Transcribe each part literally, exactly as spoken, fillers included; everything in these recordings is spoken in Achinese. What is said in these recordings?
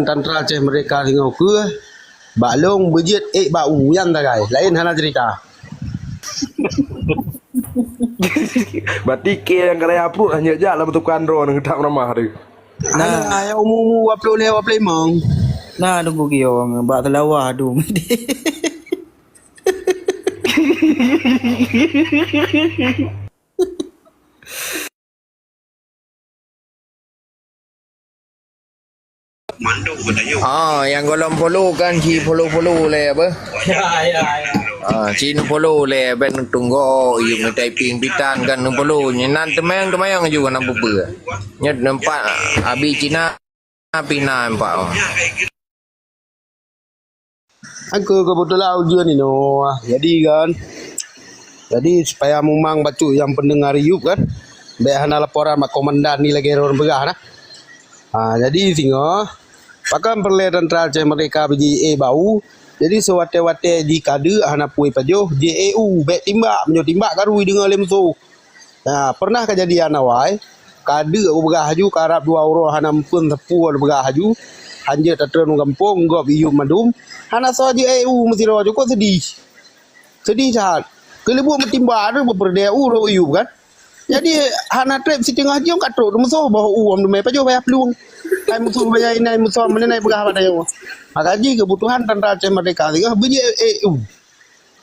Tantra Aceh Merdeka singoh keuh, bak lôn beujeuet ék bak u, nyan sagai, laén hana cerita. Berarti keu nyang ka raya pruet hana jak lam tukang droe nyang geutap ramah tu. Nah, nyang umu-umu dua ploh lhèe, dua ploh limong. Nah, tunggu giong bak teulawah dum. Ah, nyang gohlom polo kan si polo-polo lé apa? Ya, ya, ya. Ah, si polo lé ben tunggu yuk ngetai ping pitan kan polo. Nyan teumanyong-teumanyong juga nak bupe. Nyet nampak abi Cina pina nampak. Aku kebetulan ujian inoe. Jadi kan. Jadi supaya mumang bacut nyang pendengar Ayub kan. Bèk hana laporan bak komandan ni lagèe ureueng peugah nah. Ha, jadi singoh pakon peureulèe Tantra Aceh Merdeka biji ék bak u. Jadi seuwatèe-watèe jikadeuk hana peue pajoh, ji ék u, bèk timbak, meunyoe timbak karu jideungoe lé musoh. Nah, pernah kejadian awai, kadeuk u beugah aju, karab dua uroe hana meupeuen sapeue u beugah aju, hanjeuet tatreun u gampông, gob iyup mandum, hana soe ji ék u meusidroe, cukôp seudih. Seudih that. Keuleubuk meutimbak tu beupeurdeh u rot iyup kan. Jadi hana trép siteungoh jeuem ka trok musoh boh u am dumé pajoh payah plueng. Hai musoh payah inai musoh meunan ai peugah bak tanyoe. Maka jih keubutuhan Tantra Aceh Merdeka singoh beujeuet ék u.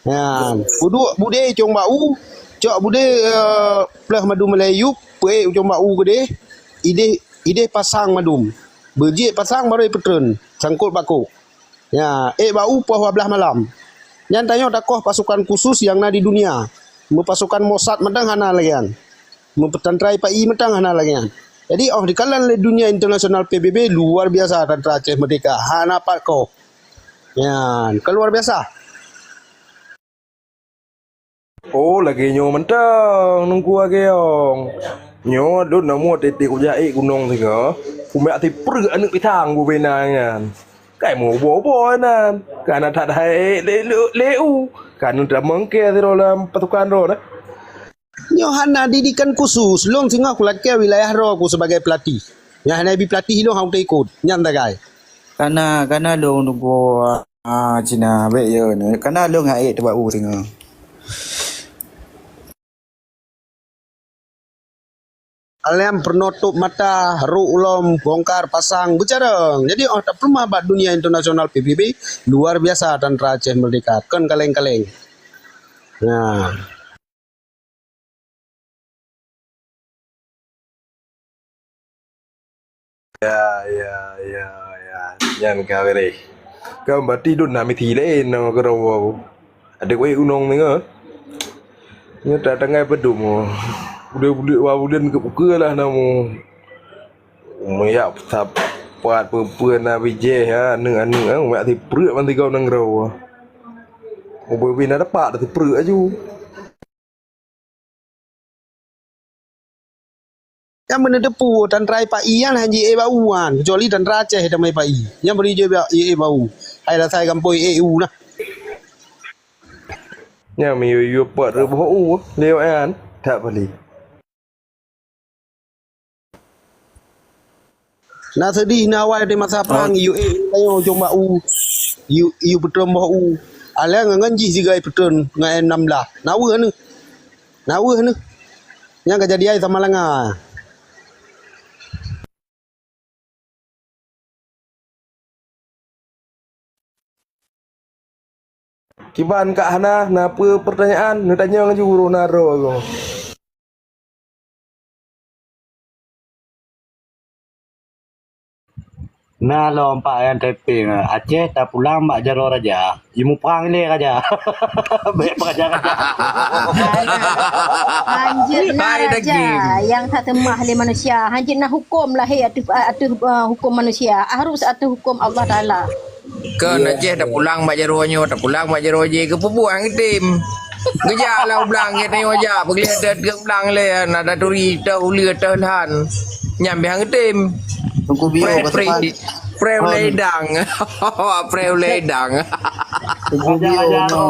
Nyan, peuduek budé cong bak u, cok budé, eh, pleuh madu meulai yup, peuék u cong bak u keudeh, ideh, ideh pasang madum. Beujeuet pasang barô ipeutreun, sangkot bak kôk. Ya, ék bak u poh dua blaih malam. Nyan tanyoe takoh pasukan khusus nyang na di dunia. Meupasukan Mossad mantong hana lagèe nyan. Meupeutantra I P A I mantong hana lagèe nyan. Jadi, óh dikalon lé dunia internasional P B B, luar biasa Tantra Aceh Merdeka. Hana pat koh. Nyan, kan luar biasa. Oh, lagèe nyoe mantong, Teungku Agéong. Nyoe lôn na muat tieb-tieb kujak ék gunong sigoe, kumiak sipreuk aneuk pisang bubena nyan. Kai meuuboe-uboe nan, ka na that hai ék lé, lé, lé u, ka na that meungkée sidroe lam pasukan droe na. Nyoe hana didikan khusus, lôn singoh kulakée wilayah droe ku sibagai pelatih. Nyang hana bi pelatih lôn hana teuikot, nyan sagai. Kana, kana lôn teupeu, ah, Cina, bèk yo ni. Kana lôn ngon ék teubak u singoh. Alam peunutup mata, rôk lom, bongkar pasang, beucarông. Jadi, óh tapeuleumah bak dunia internasional P B B, luar biasa Tantra Aceh Merdeka, kon kaleng-kaleng. Nah. Ya, ya, ya, ya. Nyan ka beureh. Kan berarti dum na misi laén nyoe keudroe. Adak wéh gunong ni kan. Nyoe tak tanggai peudum. Udah buleuen, dua buleuen keu buka lah namu. Meujak sapat peue-peue na bijéh ha, aneuk-aneuk ha, meujak sipreuk ban tigau nanggroe. Ubé-ubé na dapat sipreuk aju. Nyang beuneuteupeu, Tantra I P A I nyan hana ji ék bak u nyan, keucuali Tantra Aceh teuma I P A I. Nyan bri jeuet bak ék bak u. Hai rasai gampông ék u nah. Nyan miyueb-yueb pot reuboh u, lewat nyan, that paléng. Na seudeh na awai di masa prang, U A tanyoe cong bak u, U, U peutrön boh u. Alang ngon jih sigai peutrön ngon M enam belas. Na weueh neuh. Na weueh neuh. Nyang ka jadi ai Samalanga. Kiban Kak Hana, na peue peurtanyaan? Neutanyong ju roh na roh. Na lom Pak nyang typing, Aceh tapulang bak jaroe raja. Imuprang ilée raja. Bèk raja-raja. Hanjeuet na raja nyang tateumah lé manusia. Hanjeuet na huköm lahé ateueh, ateueh, eh, huköm manusia. Harus ateueh huköm Allah Taala. Kon Aceh tapulang bak jaroe nyoe, tapulang bak jaroe jih, geupeubuet ngon item. Geujak lam blang, geutanyoe jak, peugleh teuh blang lé, na taturi teuh uleue teuh lhan. Nyan beh ngon item. Tunggu bio, Pre-, pre-, pasukan. Preulée dang. Preulée dang. Tunggu bio, no.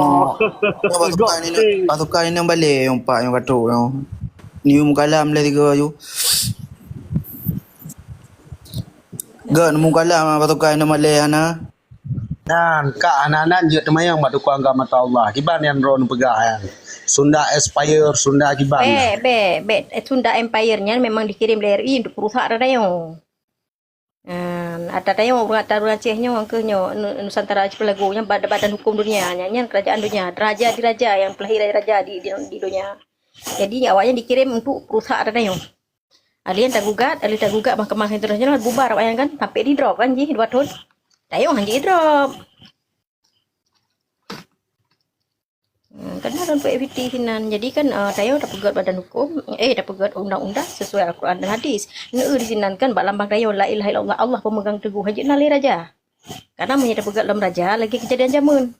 Pasukan ni, pasukan ni nang balé, nyang pak, nyang katok, nyang. Ni mukalam lé tiga aju. Gak nemu kalah ma pasukan inoe malée hana. Nyan, ka hana nan jeuet teumayang bak tukang agam ata Allah. Kiban nyang droe neupeugah nyan. Sunda expire, Sunda kiban. Bèk, bèk, bèk. Eh, Sunda Empire nyan memang dikirim lé R I untuk perusak ata tanyoe. Nyan, ata tanyoe ureueng, ata ureueng Aceh nyoe, keu nyoe, Nu-, Nusantara Archipelago nyan bad-, badan hukum dunia. Nyan, nyan kerajaan dunia. Raja diraja nyang peulahé raja-raja di, di, di dunia. Jadi, awaknyan dikirim untuk perusak ata tanyoe. Alien tagugat, alien tagugat mahkamah internasional, bubar awaknyan kan, sampai di-drop kan jih dua thon. Tanyoe han ji-drop. Hmm, kan na lôn peuet fiti sinan. Jadi kan, eh, tanyoe tapeugöt badan hukum, eh, tapeugöt undang-undang sesuai Al-Quran dan hadis. Neu di sinan kan bak lambang tanyoe la ilaha illallah, Allah pemegang teguh, han jeuet na lé raja. Karena meunyoe tapeugöt lom raja, lagèe keujadian jameun.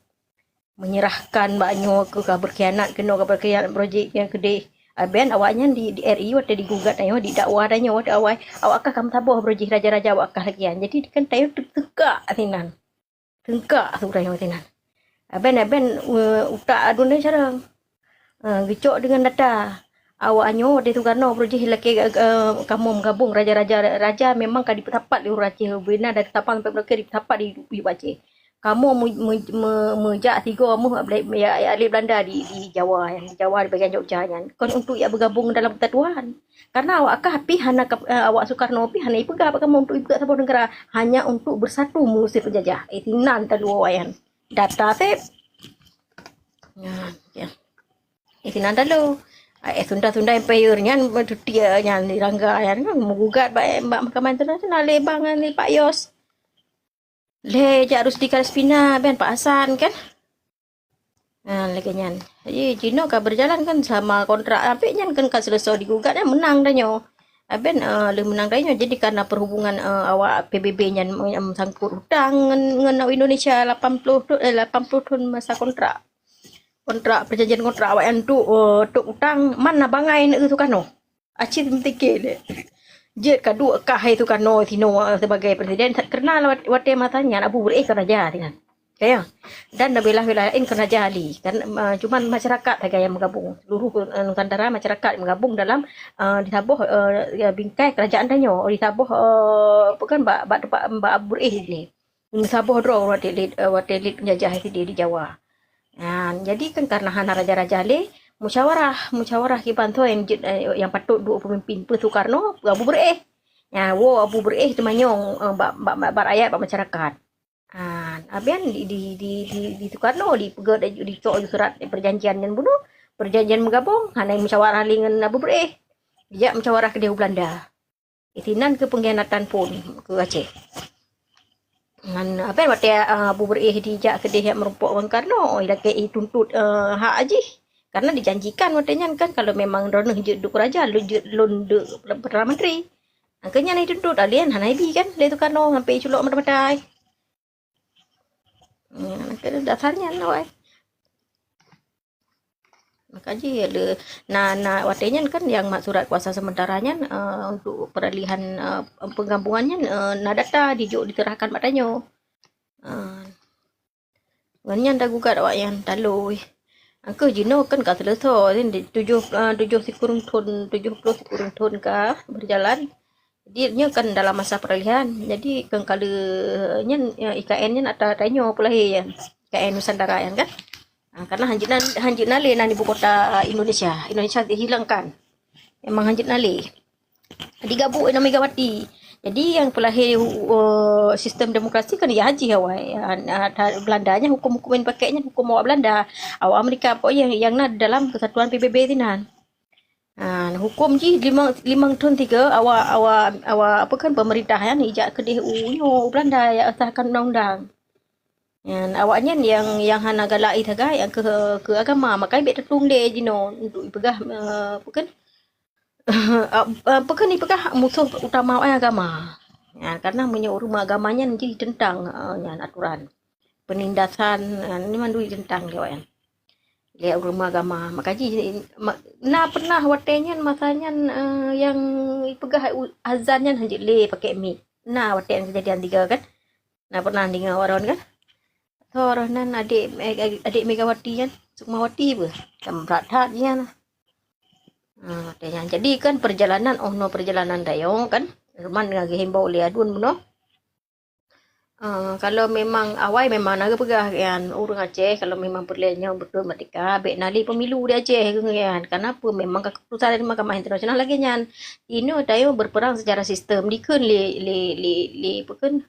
Menyerahkan bak nyoe keu ka berkhianat, keunoe ka berkhianat, projek nyang keudeh. Aben awaknyan di, di R I watèe digugat tanyoe, didakwa tanyoe watèe awai, awak kah ka meusaboh bro jih raja-raja awak kah lagèe nyan. Jadi kan tanyoe teu-, teungkak sinan. Teungkak su tanyoe sinan. Aben, aben, eh, utak aduen nyoe carông. Eh, geucok deungon data. Awak nyoe watèe Sukarno bro jih lakèe, eh, kamoe meugabong raja-raja, raja memang ka dipeusapat di ureueng Aceh. Bubena dari Sabang sampai Merauke dipeusapat di, di Aceh. Kamoe me-, me-, me-, meujak sigoe meuh ya, ya, lé Belanda di, di Jawa nyan, di Jawa di bagian Jogja nyan. Kon untuk jak beugabong dalam persatuan. Karena awak kah pih hana kap-, eh, awak Sukarno pih hana ipeugah bak kamoe untuk ipeugah saboh negara. Hanya untuk bersatu mengusir penjajah. Eh, sinan talu awaknyan. Data seb. Nyan, ya. Eh, sinan talu. Ah, eh, Sunda-Sunda Empire nyan, betutia nyan, dirangga nyan, kan, meugugat bak, bak Mahkamah Internasional lé bang nyan, lé Pak Yos. Lé jak Rusdi Kalaspina, ben Pak Hasan, kan? Ha, lagèe nyan. Jadi, jinoe ka berjalan kan sama kontrak apek nyan kan ka seuleusoe digugat, nyan menang tanyoe. Aben, eh, lheueh menang tanyoe, jadi karena perhubungan, eh, awak P B B nyan, em, sangkut hutang ngon, ngon Indonesia lapan ploh thon, eh, lapan ploh thon masa kontrak. Kontrak, perjanjian kontrak awaknyan untuk, eh, untuk utang, man na bangai neu Sukarno. Aci meutike lé. Jeuet ka duek kah hai Sukarno sinoe sebagai presiden, karena lewat, watèe masa nyan Abu Beureueh kon raja sinan. Kaya. Dan wilayah-wilayah laén kon raja lé. Kan, eh, cuman masyarakat sagai nyang meugabong. Seluruh, eh, Nusantara masyarakat meugabong dalam, eh, disaboh, eh, ya, bingkai kerajaan tanyoe. Disaboh, eh, apa kan, bak, bak teumpat, bak Abu Beureueh lé. Meusaboh droe watèe lé, eh, watèe lé penjajah sidéh di Jawa. Nah, jadi kan karena hana raja-raja lé, musyawarah, musyawarah kiban soe nyang jeuet, eh, nyang patôt duek peumimpin, peue Sukarno, peue Abu Beureueh. Nyan, woe Abu Beureueh teumanyong, eh, bak, bak, bak, bak rakyat, bak masyarakat. Ah, aben di, di, di, di, di Sukarno dipeugah, di, dicok surat perjanjian nyan bunoe, perjanjian meugabong, hana musyawarah lé ngon Abu Beureueh. Dijak musyawarah keudéh u Belanda. Sinan keu pengkhianatan phon keu Aceh. Ngan, apa, watèe, ah, Abu Beureueh dijak keudéh jak meurumpok ngon Karno, ilakèe ituntut, eh, hak jih. Karena dijanjikan watèe nyan kan, kalau memang droeneuh jeuet duek raja, lôn jeuet lôn duek Perdana Menteri. Nyan keuh nyan ituntut, alien hana ibi kan, lé Sukarno sampai iculok mata-mata ai. Hmm, keu dasar nyan awai. Maka jih le, na, na watèe nyan kan nyang mat surat kuasa sementara nyan, eh, untuk peralihan, eh, penggabungan nyan, eh, na data dijok diserahkan bak tanyoe. Eh, ngon nyan tagugat awaknyan, taloi. Angkeuh jinoe kan ka seuleusoe, di tujoh, eh, tujoh sikureueng thon, tujoh ploh sikureueng thon ka berjalan. Jadi, nyoe kan dalam masa peralihan. Jadi, kan ka lheueh nyan, ya, I K N nyan ata tanyoe peulahé nyan. I K N Nusantara nyan kan. Ha, karena hanjeuet na, hanjeuet na lé nan ibu kota Indonesia. Indonesia dihilangkan. Memang hanjeuet na lé. Digabuk ngon Megawati. Jadi, nyang peulahé, uh, sistem demokrasi kan ya haji awai. Ya, na, ta-, Belanda nyan hukum-hukum nyang dipakai nyan hukum awak Belanda. Awak Amerika pokok nyang, nyang na dalam kesatuan P B B sinan. Ha, hukum jih limong, limong thon tiga awak, awak, awak apa kan pemerintah nyan ijak keudéh u nyoe u Belanda jak sahkan undang-undang. Nyan awaknyan nyang, nyang hana galak ié sagai nyang keu, keu agama, maka bèk tatueng lé jinoe untuk ipeugah, eh, apa kan, apa kan ipeugah musoh utama awaknyan agama. Nyan karena meunyoe ureueng agama nyan jih tentang, eh, nyan aturan. Penindasan, ah, nyan mandum ditentang lé awaknyan. Lé ureueng agama. Maka jih, ma-, na pernah watèe nyan, masa nyan, eh, nyang ipeugah u-, azan nyan hanjeuet lé pakai mik. Na watèe nyan kejadian tiga kan? Na pernah deungoe waron kan? Soe roh nan adék, eh, adék Megawati nyan? Sukmawati beuh? Kan brat that jih nyan. Ah, watèe nyan. Jadi kan perjalanan, oh, nyoe perjalanan dayong kan? Teuma na geuhimbau lé aduen bunoe. Ah, kalau memang awai memang na geupeugah kan, ureuëng Aceh kalau memang peureulée nyoe beutôi merdeka, bék na lé pemilu di Aceh kan. Karena apa? Memang ka keputusan dari Mahkamah Internasional lagée nyan. Inoe tanyoe berperang secara sistem, dikheun lé, lé, lé, lé, apa kheun,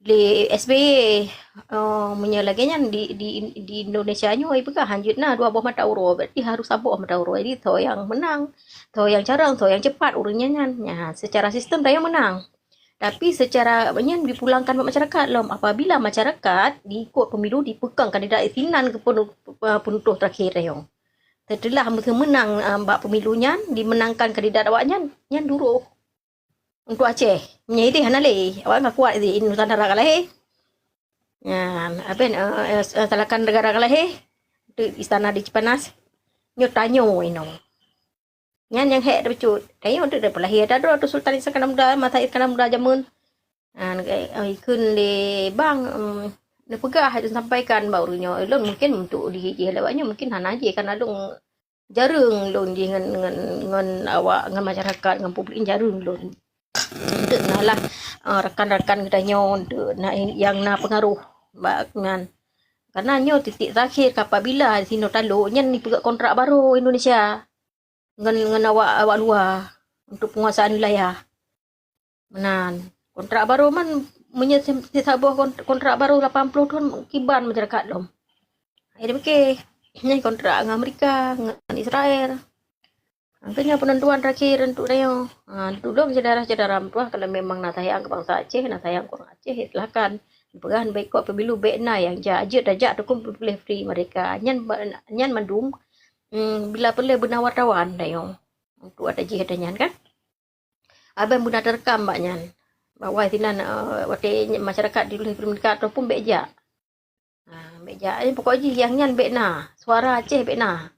lé S B Y. Oh, meunyoe lagée nyan di, di, di Indonesia nyoe ipeugah hanjeuet na dua boh mata uroe, berarti harus saboh mata uroe. Jadi, soe nyang menang, soe nyang carông, soe nyang cepat ureuëng nyan nyan. Nya, secara sistem tanyoe menang. Tapi secara nyan dipulangkan bak masyarakat lom. Apabila masyarakat diikot pemilu dipeukong kandidat sinan keu penu-, pe-, penutoh terakhir tanyoe. Setelah meusu menang, ah, bak pemilu nyan, dimenangkan kandidat awak nyan, nyan duroh. Untuk Aceh, meunyoe ideh hana lé, awak nggak kuat ideh, Nusantara ka lahé. Nyan, aben, eh, eh, salakan negara ka lahé, di istana di Cipanas. Nyoe tanyoe inoe. Nyan nyang hék teupeujeuet. Tanyoe teuk peulahé ata droe tu Sultan Iskandar Muda, masa Iskandar Muda jameun. Ah, ikheun lé bang, em, neupeugah, neusampaikan bak ureuëng nyoe. Ulôn mungkin untuk di jih lewat nyoe mungkin hana jih, karena lôn jareueng lôn jih ngon, ngon, ngon awak, ngon masyarakat, ngon publik jareueng lôn. Untuk na lah, ah, rakan-rakan geutanyoe, untuk na nyang na pengaruh bak nyan. Karena nyoe titik terakhir, apabila sinoe talok, nyan ipeugét kontrak baru Indonesia ngon, ngon awak, awak luwa untuk penguasaan wilayah. Meunan. Kontrak baru man, meunyoe si-, sisaboh kont-, kontrak baru lapan puluh thon kiban masyarakat lom. Akhé dipike, nyan kontrak ngon Amerika, ngon Israel. Angkanya penentuan terakhir untuk tanyoe. Ha, untuk lom syedara-syedara meutuah, kalau memang na sayang keu bansa Aceh, na sayang keu ureuëng Aceh, silakan. Peugah boikot pemilu, bék na nyang jak, jeuet tajak tukang peupuléh free merdeka. Nyan ba-, nyan mandum, mm, bila peureulée beuna wartawan tanyoe. Untuk ata jih ata nyan kan. Abang beuna teurekam bak nyan. Bak wai sinan, eh, watée masyarakat di ulée pemerintah ataupun bék jak. Ha, bék jak. Eh, pokok jih nyang nyan bék na. Suara Aceh bék na.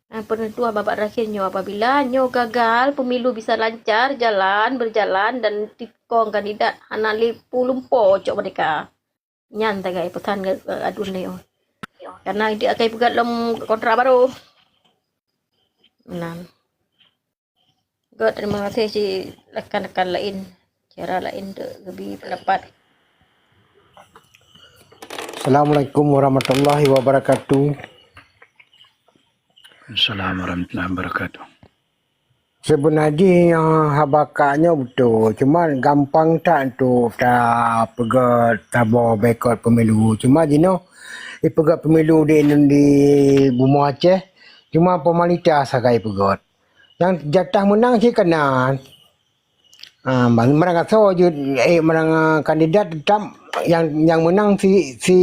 Dan penentuan babak terakhir nyoe, apabila nyoe gagal, pemilu bisa lancar jalan, berjalan dan tikong kandidat hana lé peue lumpo cok merdeka. Nyan sagai peusan geu-, aduen nyoe. Karena ideh akai peugét lom kontrak baru. Meunan. Gét, terima kasih si rakan-rakan lain, cara lain untuk geubi pendapat. Assalamualaikum warahmatullahi wabarakatuh. Assalamualaikum warahmatullahi wabarakatuh. Seubeuna jih nyang haba kak nyoe beutôi, cuma gampang that untuk tapeugét saboh boikot pemilu. Cuma jinoe ipeugét pemilu di, di bumoe Aceh, cuma formalitas sagai ipeugét. Nyang jatah meunang cit kana. Ah, bang, meurang asoe jeuet, eh, meurang, ah, kandidat teutap nyang, nyang meunang si, si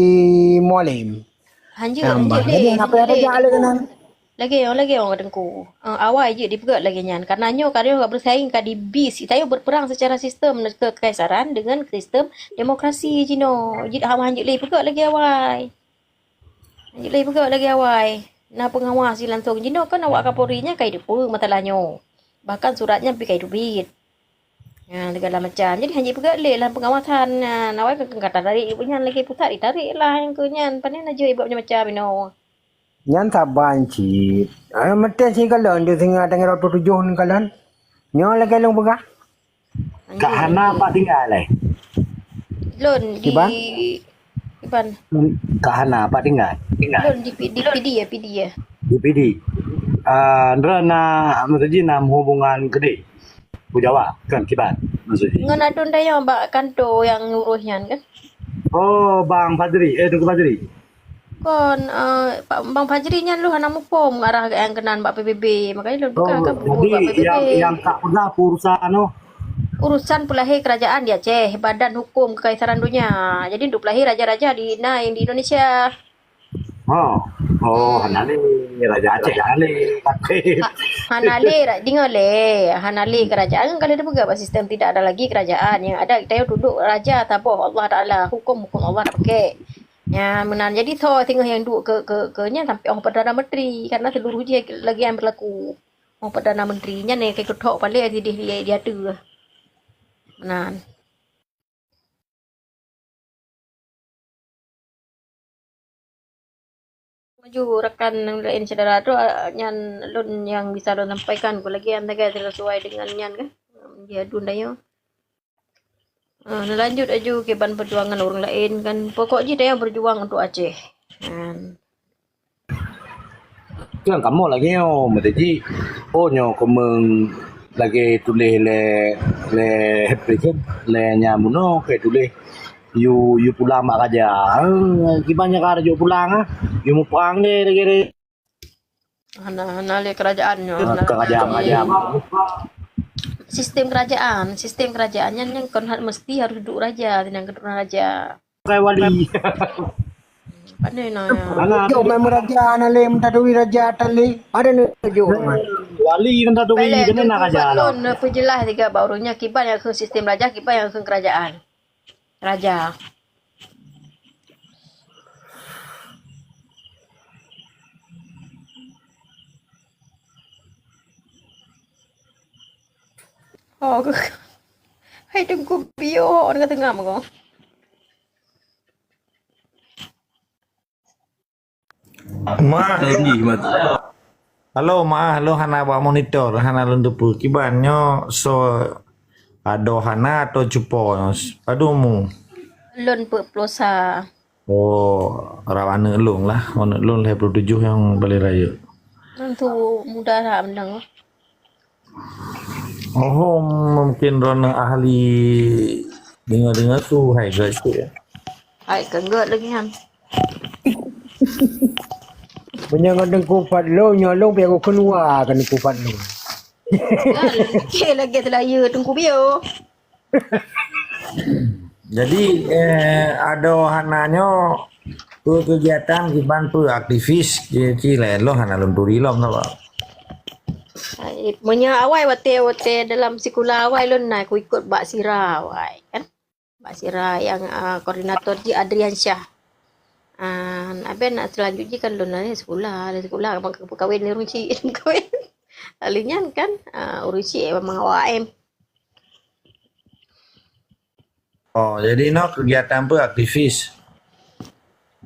Mualem. Hanjeuet, ah, hanjeuet bang. Jadi, lé, apa hanjeuet lé, Teungku. Lagée nyang, lagée nyang, Teungku. Ah, awai jeuet dipeugét lagée nyan. Karena nyoe, karena nyoe ka bersaing, ka dibis. Tanyoe berperang secara sistem kekaisaran dengan sistem demokrasi jinoe. Jeuet hama hanjeuet lé peugét lagée awai. Hanjeuet lé peugét lagée awai. Na pengawas di langsong jinoe kan awak Kapolri nyan ka ideupeue masalah nyoe. Bahkan surat nyan pih ka idubit. Nyan, segala macam. Jadi, hanjeuet peugét lé lam pengawasan nyan. Awai ka, ka tarék ibu nyan lagée pusat, ditarék lah nyang keu nyan. Pane na jeuet ibuet macam-macam inoe. Nyan saban cit. Ah, meuteun sikalon, di singa tangai rot tujoh ni kalon. Nyoe lagée lôn peugah. Ka hana pat tinggai lé. Lôn di Kiban? Kiban. Ka hana pat tinggai. Lôn di P-, di P D ya, P D ya. Di P D. Ah, Ndra na, maksud jih na hubungan keudeh. Pejabat, kan, kiban, maksud jih. Ngon aduen tanyoe bak kanto nyang ngurus nyan, kan? Oh, Bang Fajri. Eh, Teungku Fajri. Kon, eh, Pak, Bang Fajri nyan lôn hana muphom arah nyang keunan bak P B B. Makanya lôn peugah kan bubuet bak P B B. Oh, jadi nyang, nyang ka peugah urusan anu? Urusan peulahé kerajaan di Aceh, badan hukum kekaisaran donya. Jadi, untuk peulahé raja-raja di, na nyang di Indonesia. Oh. Oh, hmm. Hana lé, Raja Aceh, hana lé. Ha-, hana lé, ra-, deungoe lé. Hana lé kerajaan, kan ka lheueh teupeugah bak sistem tidak ada lagi kerajaan. Nyang ada tanyoe tunduk raja saboh, Allah Taala. Hukum, hukum Allah tapakai. Nyan meunan. Jadi, soe singoh nyang duek keu, keu, keu nyan sampai 'oh Perdana Menteri. Karena seluruh jih lagée nyang berlaku. 'Oh Perdana Menteri nyan nyang ka geuthok paleng sideh di, di ateueh. Meunan. Laju rakan nyang laén syedara tu, ah, nyan lôn nyang bisa lôn sampaikan, ku lagée nyang sagai sesuai dengan nyan kan. Jih aduen tanyoe. Ah, neulanjut aju kiban peujuangan ureuëng laén kan. Pokok jih tanyoe beujuang untuk Aceh. Kan. Kan kamoe lagée nyoe, meuteujih. Oh, nyoe keumeung lagée tuléh lé, lé, lé nyang bunoe, keu tuléh, "Yue, yue pulang bak raja." Eh, kiban nyang ka raja pulang, ah. Yue muprang deh, lagée, lagée. Hana, hana lé kerajaan nyoe, hana kerajaan, kerajaan. Sistem kerajaan, sistem kerajaan nyan, nyan kon hat meusti harôh duek raja, nyang keturunan raja. Bukan wali. Pandai na. Hana. Jok mai meuraja hana lé, meutaturi raja tan lé. Ada ni jok mai. Wali meutaturi, kena na raja. Lôn peujeulaih tiga bak ureuëng nyan, kiban nyang kheun sistem raja, kiban nyang kheun kerajaan. Raja. Oh, hai Teungku Bio, orang kata ngam kau. Ma. Halo, ma, halo hana bak monitor, hana lôn teupeu. Kiban nyoe soe, adoe hana atau cupo nyoe? Padum mu? Lôn peuet ploh sa. Oh, rab aneuk lôn lah. Aneuk lôn lhèe ploh tujoh nyang paléng rayeuk. Lôn tu muda that mantong. Oh, mungkin droeneuh ahli deungoe-deungoe su hai geuh cit. Hai, keu geuh lagèe nyan. Meunyoe ngon Teungku Fadlon, nyoe lôn pih aku keunua keu Teungku Fadlon. Kan, lagèe, lagèe seulayeue Teungku Bio. Jadi, eh, adoe hana nyoe, peue kegiatan kiban peue aktivis, ci, ci lé lôn hana lôn turi lom, na, Pak. Hai, meunyoe awai watèe, watèe dalam sikula awai lôn na kuikot bak sira awai, kan. Bak sira nyang, ah, koordinator jih Adrian Syah. Ah, abéh na seulanjut jih kan lôn na sikula, na sikula abang ka peukawen lé ureueng chik, peukawen. Lalu nyan kan, ah, ureueng chik memang awak em. Oh, jadi nyoe kegiatan peue aktivis?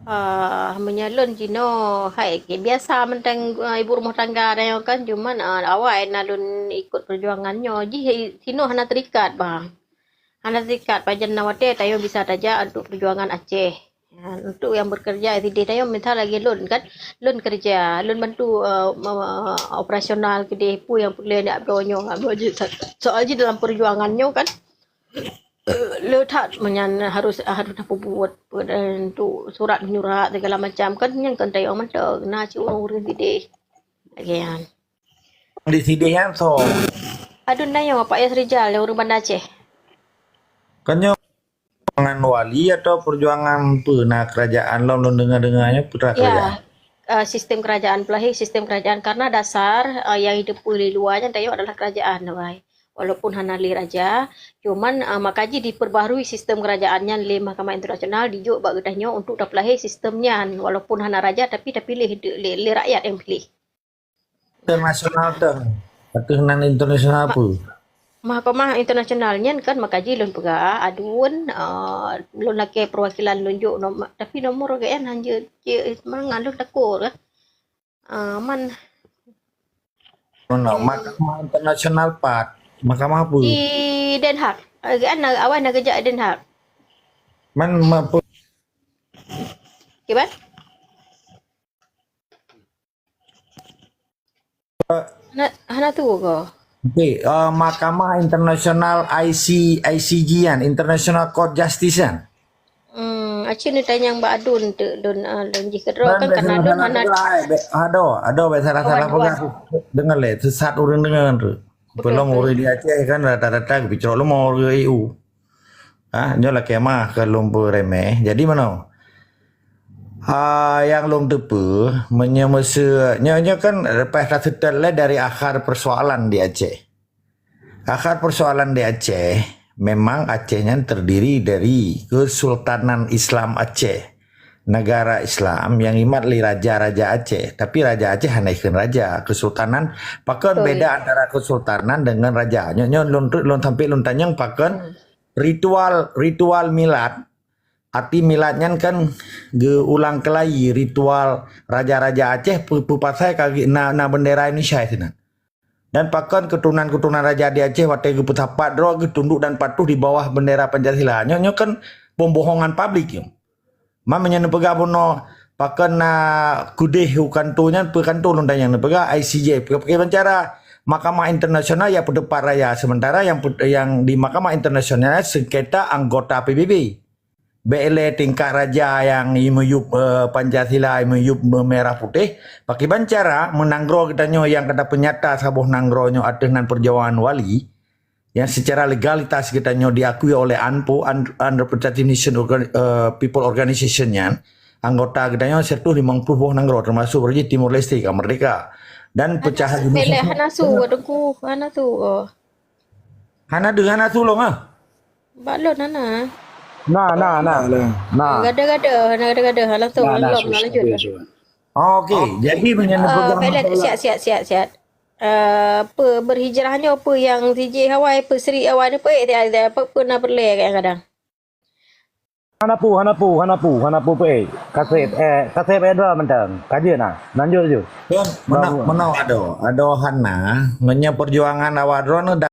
Ah, meunyoe lôn jinoe, hai, biasa mantong, ah, ibu rumah tangga dan nyoe kan, cuman, ah, awai na lôn ikot perjuangan nyoe. Jih sinoe hana terikat, bang. Hana terikat, pajan na watèe tanyoe bisa tajak untuk perjuangan Aceh. Ya, untuk nyang bekerja sideh tanyoe, misal lagèe lôn kan, lôn kerja, lôn bantu, eh, me-, operasional keudeh, peue nyang peureulèe jak bloe nyoe, jak bloe jih. Soal jih dalam perjuangan nyoe kan, le that meunyan harus, harus tapeubuet, untuk surat menyurat segala macam kan, nyan kon tanyoe mantong, na cit ureueng-ureueng sideh. Lagèe nyan. Di sideh nyan soe? Adun Dayong, Pak Yas Rijal, nyang ureueng Banda Aceh. Kan nyoe perjuangan wali atau perjuangan peue na kerajaan lom, lôn deungoe-deungoe nyoe putra kerajaan? Ya, eh, sistem kerajaan, peulahé sistem kerajaan. Karena dasar, eh, nyang jiteupeu lé luwa nyan tanyoe adalah kerajaan, wai. Walaupun hana lé raja, cuman, eh, maka jih diperbaharui sistem kerajaan nyan lé Mahkamah Internasional dijok bak geutanyoe untuk tapeulahé sistem nyan. Walaupun hana raja, tapi tapiléh lé, lé rakyat nyang piléh. Internasional teuh. Ateueh nan internasional peue? Mahkamah internasional nyan kan maka jih lôn peugah, adun, ah, lôn lakèe perwakilan lôn jok nom-, tapi nomor geuh nyan hanjeuet cit mangat lôn takot lah. Ah, man. Mana? Mahkamah internasional pat. Mahkamah peue? Di Den Haag. Ah, geuh nyan awai na geujak Den Haag. Man, ma-, peue? Kiban? Hana, hana tuwoe ko. Okey, eh, Mahkamah Internasional I C, I C J kan, International Court Justice kan? Hmm, aci neutanyong bak adun tu, dun, ah, dun jih keudroe kan, karena adun hana. Adoe, adoe, bèk salah-salah peugah. Deungoe lé, sesat ureueng deungoe tu. Betul, betul. Ureueng di Aceh kan rata-rata geupicok leumo ureueng E U. Ha, nyoe lakèe meu'ah keu lôn peureumeh. Jadi meunoe. Ah, nyang lôn teupeu, meunyoe meuseu-, nyoe, nyoe kan leupah taseutôt lé dari akar persoalan di Aceh. Akar persoalan di Aceh, memang Aceh nyan terdiri dari Kesultanan Islam Aceh. Negara Islam nyang imat lé raja-raja Aceh. Tapi raja Aceh hana ikheun raja. Kesultanan, pakon beda antara kesultanan dengan raja? Nyoe, nyoe lôn, lôn sampai lôn tanyong pakon ritual, ritual milad, arti milad nyan kan geuulang keulai ritual raja-raja Aceh, peu-, peue pasai ka na, na bendera Indonesia sinan. Dan pakon keuturonan-keuturonan raja di Aceh watée geupeusapat droe geutunduk dan patuh di bawah bendera Pancasila. Nyoe, nyoe kan pembohongan publik nyoe. Man meunyoe neupeugah bunoe pakon na keudeh u kantô nyan, peue kantô lôn tanyong, neupeugah I C J, peue, peue cara Mahkamah Internasional ya peuteupat raya, sementara yang pe-, yang di Mahkamah Internasional sengketa anggota P B B. Bèk lé tingkat raja nyang meuyueb, eh, Pancasila, meuyueb merah putih. Pakriban cara meunanggroe geutanyoe nyang ka tapeunyata saboh nanggroe nyoe ateueh nan peujuangan wali, yang secara legalitas geutanyoe diakui oleh anpo, Un-, Unrepresentative Nation Organ-, eh, People Organization nyan, anggota geutanyoe seratus limong puluh boh nanggroe, termasuk Timor Leste ka merdeka. Dan peucahan Hana su, hana su, hana su. Oh. Hana deuh, hana tulông ah. Bak lôn hana. Na, na, na. Na. Gada-gada, hana gada-gada. Langsung Na, na, lom, sus, lanjut. sus, sus. Okey, jadi meunyoe Uh, neupeugah Felix, siap, siap, siap, siap. Uh, apa berhijrah nyoe apa yang sijih awai, apa serik awai ni apa, eh, tiap, tiap, apa, apa na perlé kadang-kadang. Hana pu, hana pu, hana pu, hana pu pe. Kasep, eh, kasep eh dua mantang. Kaji na. Lanjut je. Menau, menau ado, ado hana. Meunyoe perjuangan awak droe